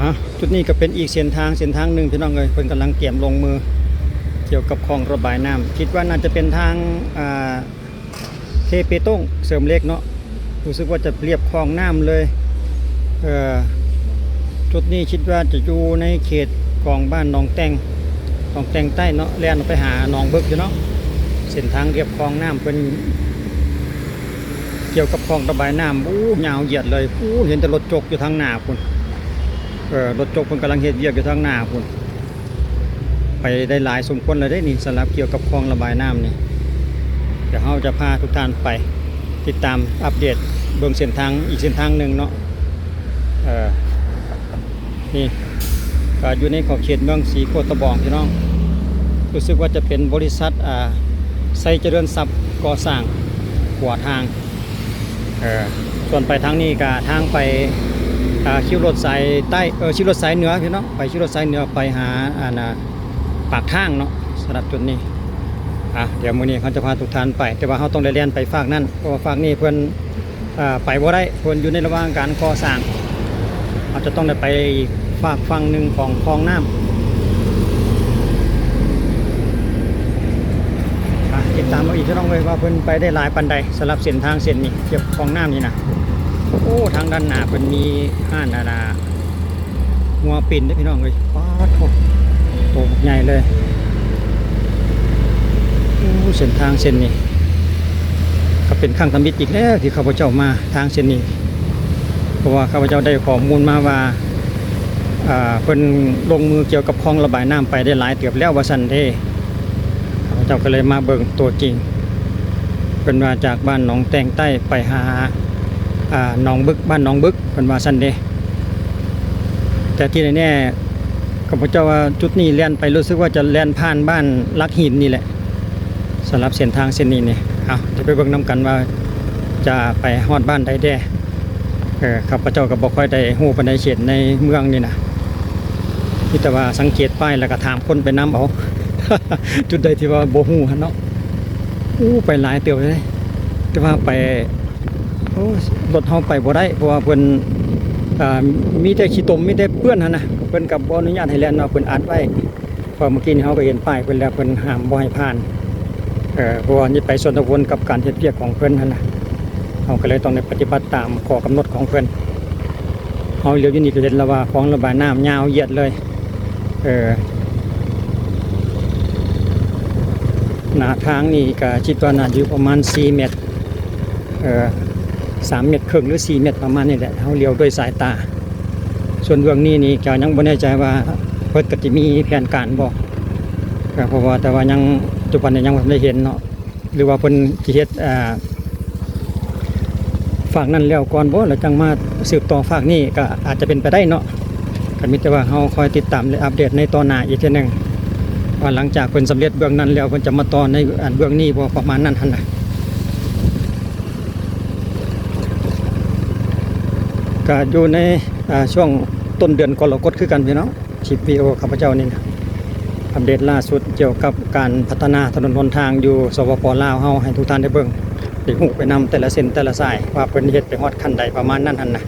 ອ່ະ ຈຸດນີ້ກໍເປັນອີກເສັ້ນທາງ ເສັ້ນທາງໜຶ່ງພີ່ນ້ອງເອີຍ ເພິ່ນກຳລັງກຽມລົງມືກ່ຽວກັບຄອງລະບາຍນ້ຳ ຄິດວ່າໜ້າຈະເປັນທາງ ອ່າ ເທເປໂຕ້ງເສີມເຫຼັກເນາະ ຮູ້ສຶກວ່າຈະລຽບຄອງນ້ຳເລີຍ. ເອີ ຈຸດນີ້ຄິດວ່າຈະຢູ່ໃນເຂດຂອງບ້ານໜອງແຕ່ງ ໜອງແຕ່ງໃຕ້ເນາະ ແລ່ນອອກໄປຫາໜອງບຶກຢູ່ເນາະ. ເສັ້ນທາງລຽບຄອງນ້ຳເພິ່ນ ກ່ຽວກັບຄອງລະບາຍນ້ຳ ໂອ້ ຍາວຢຽດເລີຍ. ໂອ້ ເຫັນແຕ່ລົດຈົກຢູ່ທາງໜ້າພຸ້ນ ເອີ ລົດຈົກເພິ່ນກຳລັງເຮັດວຽກຢູ່ທາງໜ້າພຸ້ນ. ໄປໄດ້ຫຼາຍສົມຄວນແລ້ວເດ້ນີ້ ສຳລັບກ່ຽວກັບຄອງລະບາຍນ້ຳນີ້. ດຽວເຮົາຈະພາທຸກທ່ານໄປຕິດຕາມອັບເດດເບິ່ງເສັ້ນທາງອີກເສັ້ນທາງໜຶ່ງເນາະ. ເອີ ນີ້ກໍຢູ່ໃນຂອບເຂດເມືອງສີໂຄດຕະບອງພີ່ນ້ອງ. ຮູ້ສຶກວ່າຈະເປັນບໍລິສັດ ອ່າ ໄຊຈະເລີນຊັບກໍ່ສ້າງຂົວທາງ. ເອີ ສ່ວນໄປທາງນີ້ກະທາງໄປ ອ່າ ຄິວລົດສາຍໃຕ້ ເອີ ຄິວລົດສາຍເໜືອພີ່ນ້ອງ ໄປຄິວລົດສາຍເໜືອໄປຫາ ອັນນ່າ ປາກທາງເນາະ. ສຳລັບຈຸດນີ້ ອ່າ ດຽວມື້ນີ້ເຮົາຈະພາທຸກທ່ານໄປ ແຕ່ວ່າເຮົາຕ້ອງໄດ້ແລ່ນໄປຟາກນັ້ນ ເພາະວ່າຟາກນີ້ເພິ່ນ ອ່າ ໄປບໍ່ໄດ້ ເພິ່ນຢູ່ໃນລະຫວ່າງການກໍ່ສ້າງ. ເຮົາຈະຕ້ອງໄດ້ໄປຟາກຝັ່ງໜຶ່ງຂອງຄອງນ້ຳ. ອ່ະ ຕິດຕາມເບິ່ງອີກ ພີ່ນ້ອງເອີຍ ວ່າເພິ່ນໄປໄດ້ຫຼາຍປານໃດ ສຳລັບເສັ້ນທາງເສັ້ນນີ້ ກ່ຽວກັບຄອງນ້ຳນີ້ນະ. ໂອ້ ທາງດ້ານໜ້າເພິ່ນມີຮ້ານ ອັນນ່າ ງົວປິ່ນເດ້ພີ່ນ້ອງເອີຍ. ປາດໂທ້ ໂຕບັກໃຫຍ່ເລີຍ. ໂອ້ ເສັ້ນທາງເສັ້ນນີ້ ກໍເປັນຄັ້ງທຳອິດອີກແລ້ວທີ່ຂ້າພະເຈົ້າມາທາງເສັ້ນນີ້ ເພາະວ່າຂ້າພະເຈົ້າໄດ້ຂໍ້ມູນມາວ່າ ອ່າ ເພິ່ນລົງມືກ່ຽວກັບຄອງລະບາຍນ້ຳໄປໄດ້ຫຼາຍເຕີບແລ້ວວ່າຊັ້ນເດ້. ຂ້າພະເຈົ້າກໍເລີຍມາເບິ່ງຕົວຈິງ ເພິ່ນວ່າຈາກບ້ານໜອງແຕ່ງໃຕ້ໄປຫາ ອ່າ ໜອງບຶກ ບ້ານໜອງບຶກ ເພິ່ນວ່າຊັ້ນເດ້. ແຕ່ທີ່ແນ່ໆ ຂ້າພະເຈົ້າວ່າຈຸດນີ້ແລ່ນໄປ ຮູ້ສຶກວ່າຈະແລ່ນຜ່ານບ້ານຫຼັກຫີນນີ້ແຫຼະ ສຳລັບເສັ້ນທາງເສັ້ນນີ້ນີ້. ເອົາ ດຽວໄປເບິ່ງນຳກັນວ່າຈະໄປຮອດບ້ານໃດແດ່. ເອີ ຂ້າພະເຈົ້າກໍບໍ່ຄ່ອຍໄດ້ຮູ້ປານໃດເຂດໃນເມືອງນີ້ນະ ມີແຕ່ວ່າສັງເກດປ້າຍແລ້ວກໍຖາມຄົນໄປນຳເອົາ ຈຸດໃດທີ່ວ່າບໍ່ຮູ້ຫັ້ນເນາະ. ໂອ້ ໄປຫຼາຍເຕີບເລີຍ ແຕ່ວ່າໄປ ໂອ້ ລົດເຮົາໄປບໍ່ໄດ້ ເພາະວ່າເພິ່ນ ອ່າ ມີແຕ່ຂີ້ຕົມ ມີແຕ່ເປື້ອນຫັ້ນນະ ເພິ່ນກໍບໍ່ອະນຸຍາດໃຫ້ແລ່ນເນາະ ເພິ່ນອັດໄວ້. ເພາະເມື່ອກີ້ນີ້ເຮົາກໍເຫັນປ້າຍເພິ່ນແລ້ວ ເພິ່ນຫ້າມບໍ່ໃຫ້ຜ່ານ ເອີ ເພາະວ່ານີ້ໄປຊົນນະບົດກັບການເຮັດວຽກຂອງເພິ່ນຫັ້ນນະ. ເຮົາກໍເລີຍຕ້ອງໄດ້ປະຕິບັດຕາມຂໍ້ກຳນົດຂອງເພິ່ນ. ເຮົາຫຼຽວຢູ່ນີ້ກໍເຫັນແລ້ວວ່າຄອງລະບາຍນ້ຳຍາວຢຽດເລີຍ. ເອີ ໜ້າທາງນີ້ກໍຄິດວ່າໜ້າຢູ່ປະມານສີ່ແມັດ ເອີ ສາມແມັດເຄິ່ງ ຫຼື ສີ່ແມັດ ປະມານນີ້ແຫຼະ ເຮົາຫຼຽວດ້ວຍສາຍຕາ. ສ່ວນເບື້ອງນີ້ນີ້ກໍຍັງບໍ່ແນ່ໃຈວ່າເພິ່ນກໍຈະມີແຜນການບໍ່ ກໍເພາະວ່າ ແຕ່ວ່າຍັງ ປັດຈຸບັນນີ້ຍັງບໍ່ທັນໄດ້ເຫັນເນາະ ຫຼືວ່າເພິ່ນຊິເຮັດ ອ່າ ຟາກນັ້ນແລ້ວກ່ອນບໍ່ ແລ້ວຈັ່ງມາສືບຕໍ່ຟາກນີ້ ກໍອາດຈະເປັນໄປໄດ້ເນາະ. ກໍມີແຕ່ວ່າເຮົາຄອຍຕິດຕາມ ແລະ ອັບເດດໃນຕໍ່ໜ້າອີກເທື່ອໜຶ່ງ ວ່າຫຼັງຈາກເພິ່ນສຳເລັດເບື້ອງນັ້ນແລ້ວ ເພິ່ນຈະມາຕໍ່ໃນ ອັນ ເບື້ອງນີ້ບໍ່ ປະມານນັ້ນຫັ້ນນະ. ກະຢູ່ໃນ ອ່າ ຊ່ວງຕົ້ນເດືອນກໍລະກົດຄືກັນພີ່ນ້ອງ ຄລິບວິດີໂອຂ້າພະເຈົ້ານີ້ນະ ອັບເດດລ່າສຸດກ່ຽວກັບການພັດທະນາຖະໜົນຫົນທາງຢູ່ ສປປ ລາວເຮົາ ໃຫ້ທຸກທ່ານໄດ້ເບິ່ງ ໄດ້ຮູ້ໄປນຳແຕ່ລະເສັ້ນແຕ່ລະສາຍ ວ່າເພິ່ນເຮັດໄປຮອດຂັ້ນໃດ ປະມານນັ້ນຫັ້ນນະ.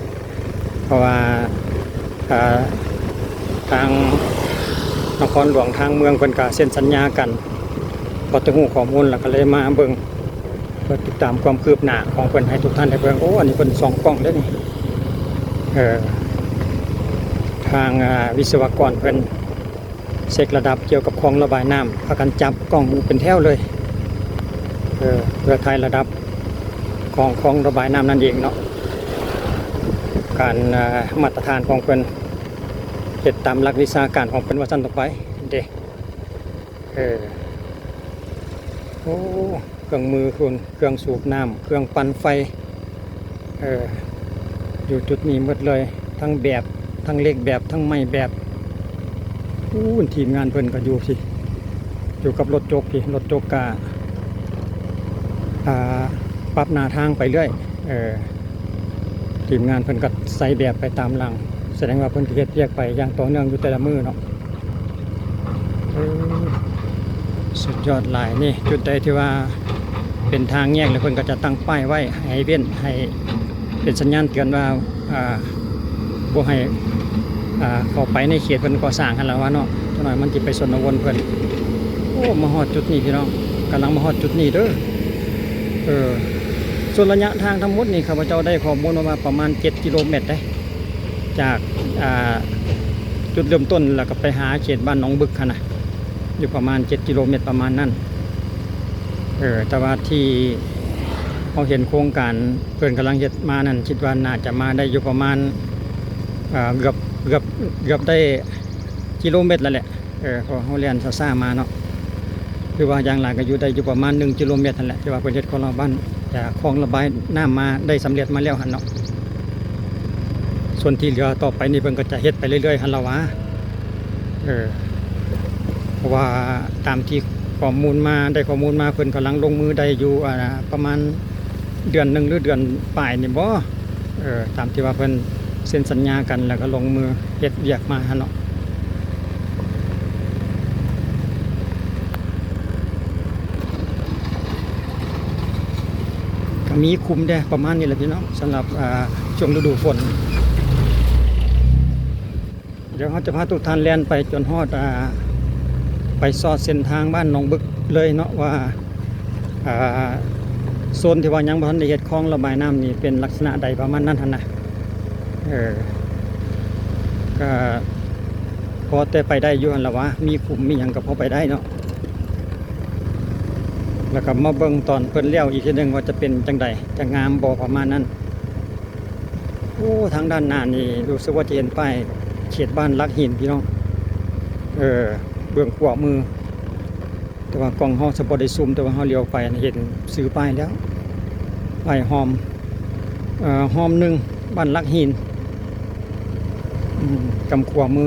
ເພາະວ່າ ອ່າ ທາງນະຄອນຫຼວງ ທາງເມືອງເພິ່ນກະເຊັນສັນຍາກັນ ພໍຈະຮູ້ຂໍ້ມູນ ແລ້ວກໍເລີຍມາເບິ່ງ ເພື່ອຕິດຕາມຄວາມຄືບໜ້າຂອງເພິ່ນໃຫ້ທຸກທ່ານໄດ້ເບິ່ງ. ໂອ້ ອັນນີ້ເພິ່ນສ່ອງກ້ອງເດ້ນີ້ ເອີ ທາງ ອ່າ ວິສະວະກອນເພິ່ນເຊັກລະດັບກ່ຽວກັບຄອງລະບາຍນ້ຳ ພາກັນຈັບກ້ອງເປັນແຖວເລີຍ ເອີ ເພື່ອຖ່າຍລະດັບຂອງຄອງລະບາຍນ້ຳນັ້ນເອງເນາະ. ການ ອ່າ ມາດຕະຖານຂອງເພິ່ນ ເຮັດຕາມຫຼັກວິຊາການຂອງເພິ່ນວ່າຊັ້ນຕໍ່ໄປເດ້. ເອີ ໂອ້ ເຄື່ອງມືຄຸນ ເຄື່ອງສູບນ້ຳ ເຄື່ອງປັ່ນໄຟ ເອີ ຢູ່ຈຸດນີ້ໝົດເລີຍ ທັງແບບ ທັງເລກແບບ ທັງໄມ້ແບບ. ໂອ້ ທີມງານເພິ່ນກໍຢູ່ພີ້ ຢູ່ກັບລົດຈົກພີ້ ລົດຈົກກະ ອ່າ ປັບໜ້າທາງໄປເລື້ອຍ ເອີ ທີມງານເພິ່ນກໍໃສ່ແບບໄປຕາມຫຼັງ ສະແດງວ່າເພິ່ນກໍເຮັດວຽກໄປຢ່າງຕໍ່ເນື່ອງຢູ່ແຕ່ລະມື້ເນາະ. ເອີ ສຸດຍອດຫຼາຍ. ນີ້ຈຸດໃດທີ່ວ່າເປັນທາງແຍກ ແລ້ວເພິ່ນກໍຈະຕັ້ງປ້າຍໄວ້ໃຫ້ເວັ້ນ ໃຫ້ເປັນສັນຍານເຕືອນວ່າ ອ່າ ບໍ່ໃຫ້ ອ່າ ເຂົ້າໄປໃນເຂດເພິ່ນກໍ່ສ້າງຫັ້ນລະວ່າເນາະ, ຈັກໜ້ອຍມັນຊິໄປຊົນນະວົນເພິ່ນ. ໂອ້ ມາຮອດຈຸດນີ້ພີ່ນ້ອງ, ກຳລັງມາຮອດຈຸດນີ້ເດີ. ເອີ ສ່ວນໄລຍະທາງທັງໝົດນີ້ ຂ້າພະເຈົ້າໄດ້ຂໍ້ມູນມາວ່າປະມານເຈັດກິໂລແມັດເດ້ ຈາກ ອ່າ ຈຸດເລີ່ມຕົ້ນ ແລ້ວກໍໄປຫາເຂດບ້ານໜອງບຶກຫັ້ນນະ ຢູ່ປະມານເຈັດກິໂລແມັດປະມານນັ້ນ. ເອີ ແຕ່ວ່າທີ່ເຮົາເຫັນໂຄງການເພິ່ນກຳລັງເຮັດມານັ້ນ ຄິດວ່າໜ້າຈະມາໄດ້ຢູ່ປະມານ ເອີ ເກືອບ ເກືອບ ເກືອບໄດ້ກິໂລແມັດແລ້ວແຫຼະ. ເອີ ເພາະເຮົາແລ່ນຊ້າໆມາເນາະ ຄືວ່າຢ່າງຫຼາຍກໍຢູ່ໄດ້ຢູ່ປະມານໜຶ່ງກິໂລແມັດຫັ້ນແຫຼະ ທີ່ວ່າເພິ່ນເຮັດຄອງລະບາຍ ເອີ ຄອງລະບາຍນ້ຳມາໄດ້ສຳເລັດມາແລ້ວຫັ້ນເນາະ. ສ່ວນທີ່ເຫຼືອຕໍ່ໄປນີ້ເພິ່ນກໍຈະເຮັດໄປເລື້ອຍໆຫັ້ນລະວ່າ. ເອີ ເພາະວ່າຕາມທີ່ຂໍ້ມູນມາ ໄດ້ຂໍ້ມູນມາ ເພິ່ນກຳລັງລົງມືໄດ້ຢູ່ ອ່າ ປະມານເດືອນໜຶ່ງ ຫຼື ເດືອນປາຍນີ້ບໍ? ເອີ ຕາມທີ່ວ່າເພິ່ນເຊັນສັນຍາກັນ ແລ້ວກໍລົງມືເຮັດວຽກມາຫັ້ນເນາະ. ກໍມີຄຸມແດ່ປະມານນີ້ແຫຼະພີ່ນ້ອງ ສຳລັບ ອ່າ ຊ່ວງລະດູຝົນ. ດຽວເຮົາຈະພາທຸກທ່ານແລ່ນໄປຈົນຮອດ ອ່າ ໄປຊອດເສັ້ນທາງບ້ານໜອງບຶກເລີຍເນາະ ວ່າ ອ່າ ໂຊນທີ່ວ່າຍັງບໍ່ທັນໄດ້ເຮັດຄອງລະບາຍນ້ຳນີ້ເປັນລັກສະນະໃດປະມານນັ້ນຫັ້ນນະ. ເອີ ກໍພໍແຕ່ໄປໄດ້ຢູ່ຫັ້ນລະວ່າ ມີຂຸມມີຫຍັງກໍພໍໄປໄດ້ເນາະ. ແລ້ວກໍມາເບິ່ງຕອນເພິ່ນແລ້ວອີກເທື່ອໜຶ່ງວ່າຈະເປັນຈັ່ງໃດ ຈະງາມບໍ່ ປະມານນັ້ນ. ໂອ້ ທາງດ້ານໜ້ານີ້ຮູ້ສຶກວ່າຈະເຫັນປ້າຍເຂດບ້ານຫຼັກຫີນພີ່ນ້ອງ ເອີ ເບື້ອງຂວາມື ແຕ່ວ່າກ້ອງເຮົາຈະບໍ່ໄດ້ຊູມ ແຕ່ວ່າເຮົາຫຼຽວໄປຫັ້ນເຫັນຊື່ປ້າຍແລ້ວ ປ້າຍຮ່ອມ ເອີ ຮ່ອມໜຶ່ງ ບ້ານຫຼັກຫີນ ອືມ ກຳຂວາມື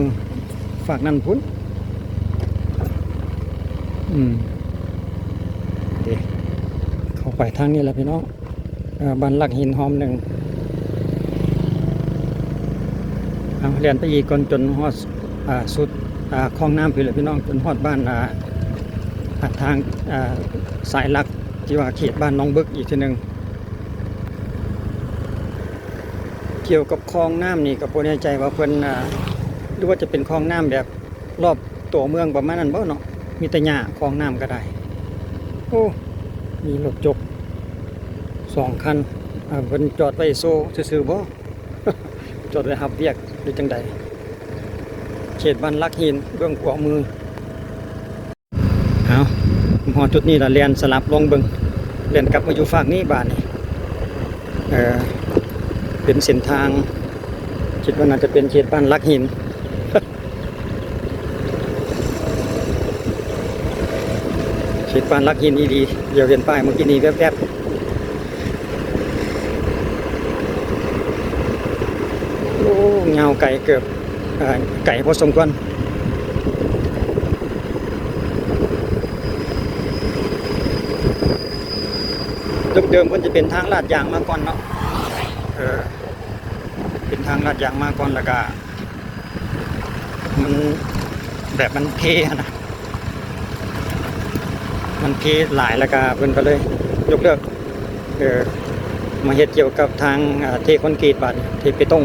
ຟາກນັ້ນພຸ້ນ ອືມ ເດ້ ເຂົ້າໄປທາງນີ້ແຫຼະພີ່ນ້ອງ. ເອີ ບ້ານຫຼັກຫີນຮ່ອມໜຶ່ງ ເອົາ ແລ່ນໄປອີກກ່ອນຈົນຮອດ ອ່າ ສຸດ ອ່າ ຄອງນ້ຳພຸ້ນແຫຼະພີ່ນ້ອງ ຈົນຮອດບ້ານ ອ່າ ອ່າ ທາງ ອ່າ ສາຍຫຼັກທີ່ວ່າເຂດບ້ານໜອງບຶກອີກເທື່ອໜຶ່ງ. ກ່ຽວກັບຄອງນ້ຳນີ້ກໍບໍ່ແນ່ໃຈວ່າເພິ່ນ ອ່າ ຫຼືວ່າຈະເປັນຄອງນ້ຳແບບ ລອບຕົວເມືອງປະມານນັ້ນບໍ່ເນາະ ມີແຕ່ຫຍ້າ ຄອງນ້ຳກໍໄດ້. ໂອ້ ມີລົດຈົກສອງຄັນ ອ່າ ເພິ່ນຈອດໄວ້ໂຊຊື່ໆບໍ່ ຈອດໄວ້ຮັບວຽກຫຼືຈັ່ງໃດ? ເຂດບ້ານຫຼັກຫີນເບື້ອງຂວາມື. ເອົາ ມາຮອດຈຸດນີ້ລະ ແລ່ນສະຫຼັບລົງເບິ່ງ ແລ່ນກັບມາຢູ່ຟາກນີ້ບາດນີ້. ເອີ ເປັນເສັ້ນທາງ ຄິດວ່າໜ້າຈະເປັນເຂດບ້ານຫຼັກຫີນ ເຂດບ້ານຫຼັກຫີນອີ່ຫຼີ. ດຽວເຫັນປ້າຍເມື່ອກີ້ນີ້ແວບໆ ໂອ້ ຍາວໄກເກີບ ເອີ ໄກພໍສົມຄວນ. ເດີມໆເພິ່ນຈະເປັນທາງລາດຢາງມາກ່ອນເນາະ ເອີ ເປັນທາງລາດຢາງມາກ່ອນ ແລ້ວກະມັນ ແບບມັນເພຫັ້ນນະ ມັນເພຫຼາຍ ແລ້ວກະເພິ່ນກໍເລີຍຍົກເລີກ ເອີ ມາເຮັດກ່ຽວກັບທາງ ເອີ ເທຄອນກຣີດບາດນີ້ ເທເປຕົງ.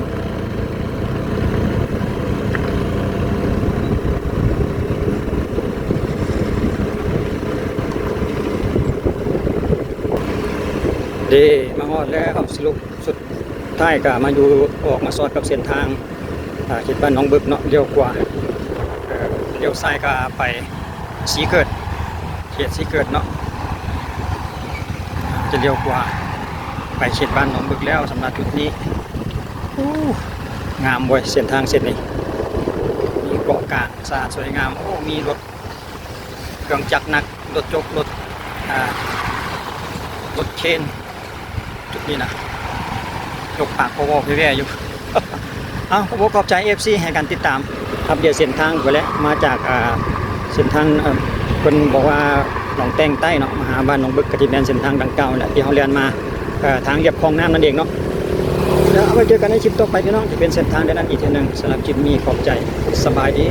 ເດ້ ມາຮອດແລ້ວ ສະຫຼຸບສຸດທ້າຍກໍມາຢູ່ ອອກມາຊອດກັບເສັ້ນທາງ ອ່າ ເຂດບ້ານໜອງບຶກເນາະ ລ້ຽວຂວາ ເອີ ລ້ຽວຊ້າຍກໍໄປສີເກີດ ເຂດສີເກີດເນາະ ຈະລ້ຽວຂວາໄປເຂດບ້ານໜອງບຶກແລ້ວ ສຳລັບຈຸດນີ້. ໂອ້ ງາມເວີຍ ເສັ້ນທາງເສັ້ນນີ້ ມີເກາະກາງ ສະອາດສວຍງາມ. ໂອ້ ມີລົດເຄື່ອງຈັກໜັກ ລົດຈົກ ລົດ ອ່າ ລົດເຄນ ຈຸດນີ້ນະ ຈົກປາກເວົ້າໆແວ່ໆຢູ່. ເອົາ ຂອບອົກຂອບໃຈ ເອັຟຊີ ໃຫ້ການຕິດຕາມ ອັບເດດເສັ້ນທາງໄປແລ້ວ ມາຈາກ ອ່າ ເສັ້ນທາງ ເອີ ເພິ່ນບອກວ່າໜອງແຕ້ງໃຕ້ເນາະ ມາຫາບ້ານໜອງບຶກ ກໍຊິແມ່ນເສັ້ນທາງດັ່ງກ່າວແຫຼະ ທີ່ເຮົາແລ່ນມາ ເອີ ທາງລຽບຄອງນ້ຳນັ້ນເອງເນາະ. ແລ້ວເອົາໄວ້ເຈີກັນໃນຄລິບຕໍ່ໄປພີ່ນ້ອງ ຈະເປັນເສັ້ນທາງໃດນັ້ນອີກເທື່ອໜຶ່ງ. ສຳລັບຄລິບນີ້ຂອບໃຈ ສະບາຍດີ.